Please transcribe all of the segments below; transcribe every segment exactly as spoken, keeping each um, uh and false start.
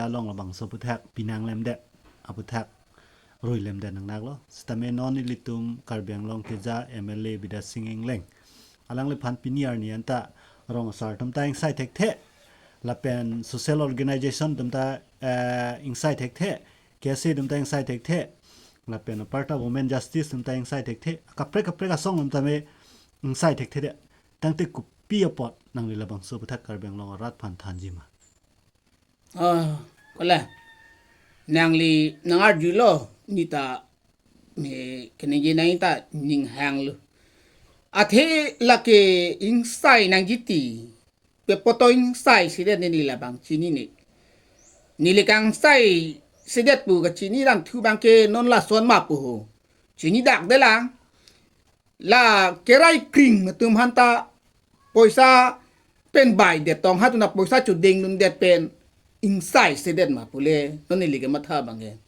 along labangso aphuthak pinanglemdet, aphuthak ruilemdet nangnaklo. Sitame non ilitum Karbi Anglong keja M L A Bidya Sing Engleng, alangliphan pini arni anta rong asar atum ta ingsai thekthe, lapen social organization atum ta, eh, ingsai thekthe, K S A atum ta ingsai thekthe, lapen aparta women justice atum ta ingsai thekthe, kaprek kaprek asong atum tame ingsai thekthe det. Tangte kopi apot nangli labangso aphuthak Karbi Anglong arat aphan thanji ma? Ah, kole. Nangli nangarjulo, neta, eh, keningje nangta ninghanglo. Athe lake ingsai nangji ti, pe poto ingsai sedet neli labang chinine. Neli kangsai sedet pu kachini ranthu abangke non lason ma pu ho. Chinidak detlang. La kerai kring atum aphanta poisa pen bai det tong ha atum na poisa chodengdundet pen ingsai sedet ma pule non neli kematha abangke.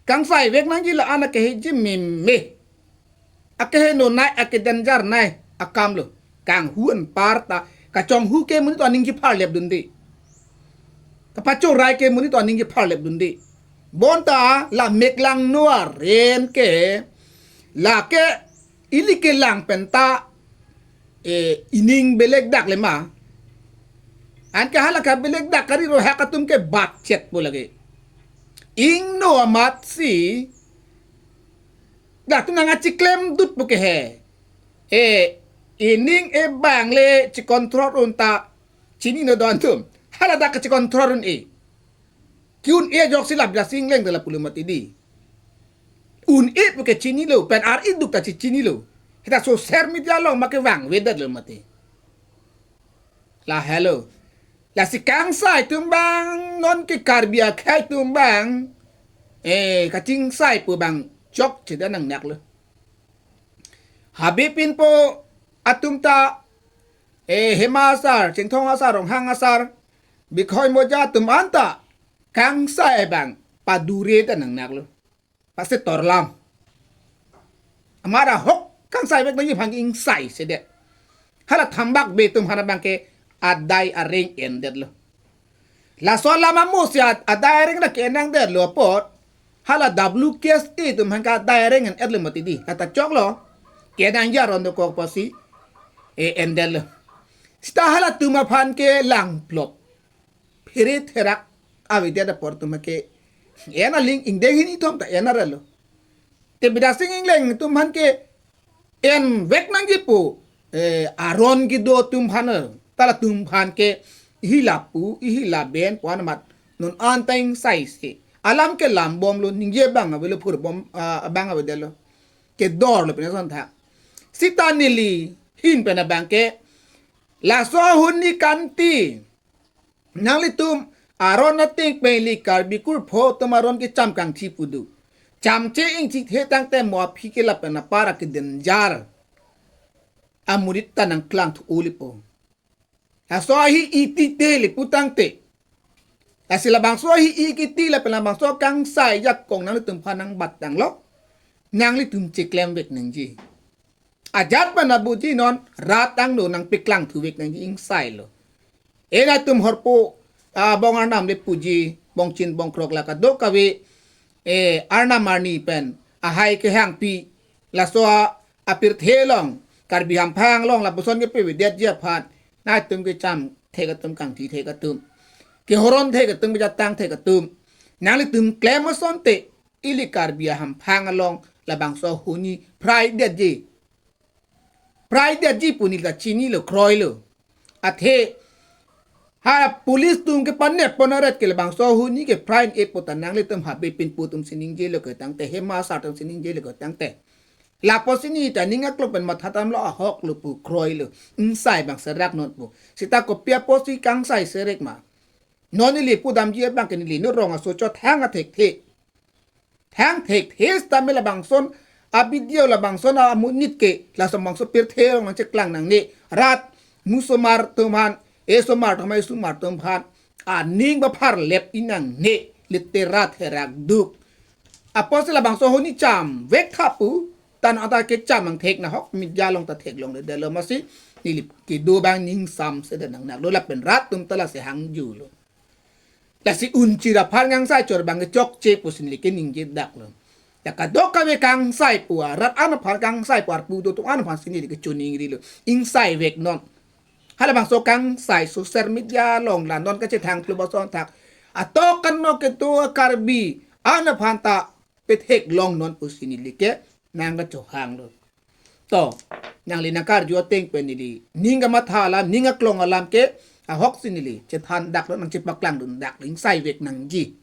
Kangsai vek nangji la-an akehiji meme. Akeheno nai, akedanjar nai akamlo. Kanghu anparta, kachonghu ke monit aning kepharlepdunde. Kapachorai ke monit aning kepharlepdunde. Bonta la meklangno aren ke lake ili kelang penta, eh, ining belek dak le ma. Anke hala kabelek dak kari rohak atum ke bat chet po lake. Ingno amatsi dak tu nang achiklem dut po ke he. Eh, ining e bang le chikontrol un ta chinine don atum. Hala dak chikontrol un-e. Ki-un-e ajoksi la Bidya Sing Engleng de la pulo mati di. Un-e pu ke chinilo, pen ar-i duk ta chichinilo. Hita social media along ma kevang vedet lo mati. La helo. Lasi kangsai atum abang, non ke Karbi akhei atum abang, eh, kachingsai pu abang chokche det nangnaklo. Habe pinpo atum ta, eh, Hema asar, Chinthong asar, Ronghang asar, Bikhoi Moja atum anta kangsai abang padure det nangnaklo. Pase torlam. Amat ahok kangsai vek nangji aphan ingsai sedet. Hala Thambak Bey atum aphan abangke adai areng endetlo. Laso alam amusi ad-, adai areng na kenangdetlo apot. Hala W K S A atum aphan ke adai areng en-etlo mati di. Lata choklo. Kenangji aron dokok pusi, eh, endetlo. Sita halatum aphan ke langplot. Phere therak avedet apor atum ke en aling ingdeng hini thom ta en arelo. Te Bidya Sing Engleng atum aphan ke en vek nangji pu, eh, aron kedo atum aphan, ta latum aphan ke ihi lapu, ihi laben pu-an amat non anta ingsaise. Alam ke lambomlo, ningje abang avelo, phur bom, ah, abang avedetlo. Kedorlo pine ason tha. Sita neli ahin pen abangke laso ahuni kanti. Nanglitum aron ateng pen ili Karbi kurpho atum aron kecham kangthi pu do. Chamche ingchithe tangte mo aphi ke lapen apar akedanjar amonit ta nangklangthu-o lipo. Laso ahi-i tite le pu tangte. Lasi labangso ahi-i kiti lapen labangso kangsai ajakong nanglitum aphan nangbat tanglo. Nanglitum cheklem vek nangji. Ajat pen abuji non rat angno nangpeklang thuvek nangji ingsailo. Ena atum horpo, ah, bong arnam le puji, bongchin bongkrok la kadokave, eh, arnam arni pen ahai kehangpi, laso a, apirthe along, Karbi hamphang along lapuson kepavedetji aphan, nangtum kecham thek atum, kangthi thek atum, kehoron thek atum, kejatang thek atum, nanglitum klem asonte, ili Karbi ahamphang along labangso ahuni phraidetji. Phraidetji pu neli ta chinilo, kroilo. Athe ha police atum ke panep pon aret ke labangso ahuni ke phrai-e pu ta nanglitum habe pinpo atum si ningjelo ke tangte, Hema asar atum si ningjelo ke tangte. Lapusi neta ning aklong pen matha damlo, ahoklo pu kroilo. Ingsai abang serak non pu. Sita kopi apotsi kangsai serek ma? Non ili pudamji abangke neli inut rong aso chot hang athekthe. Hang thekthe sitame labangson a-video, labangson amonit ke laso bangso pirthe along nangcheklang nangne. Rat musomar atum aphan, esomar atum aphan, esomar atum aphan aning bapharlep-i nangne, lite rat herak duk. Apotsi labangso ahuni cham vek tha pu, tan anta kecham angthek nahok media along ta theklongledetlo, amatsi neli kedo abang ningsam sedet nangnaklo lapen rat atum ta lasi hangjulo. Lasi unchir aphan kangsai chor abang ke chokche pusi neli keningje dak lo. Ya kadokave kangsai pu arat an aphan kangsai pu arpu dotum an aphan si neli ke choningrilo. Ingsai vek non. Halabangso kangsai social media along la non kachethang plu bason thak. Atok kan no kedo Karbi an aphan ta pethek long non pusi neli ke nangkachohanglo. To, nangli nangkarju ateng pen neli ning kamatha alam, ning aklong alam ke ahok si neli chethan dak lo, nangchepaklang dun dak lo, ingsai vek nangji.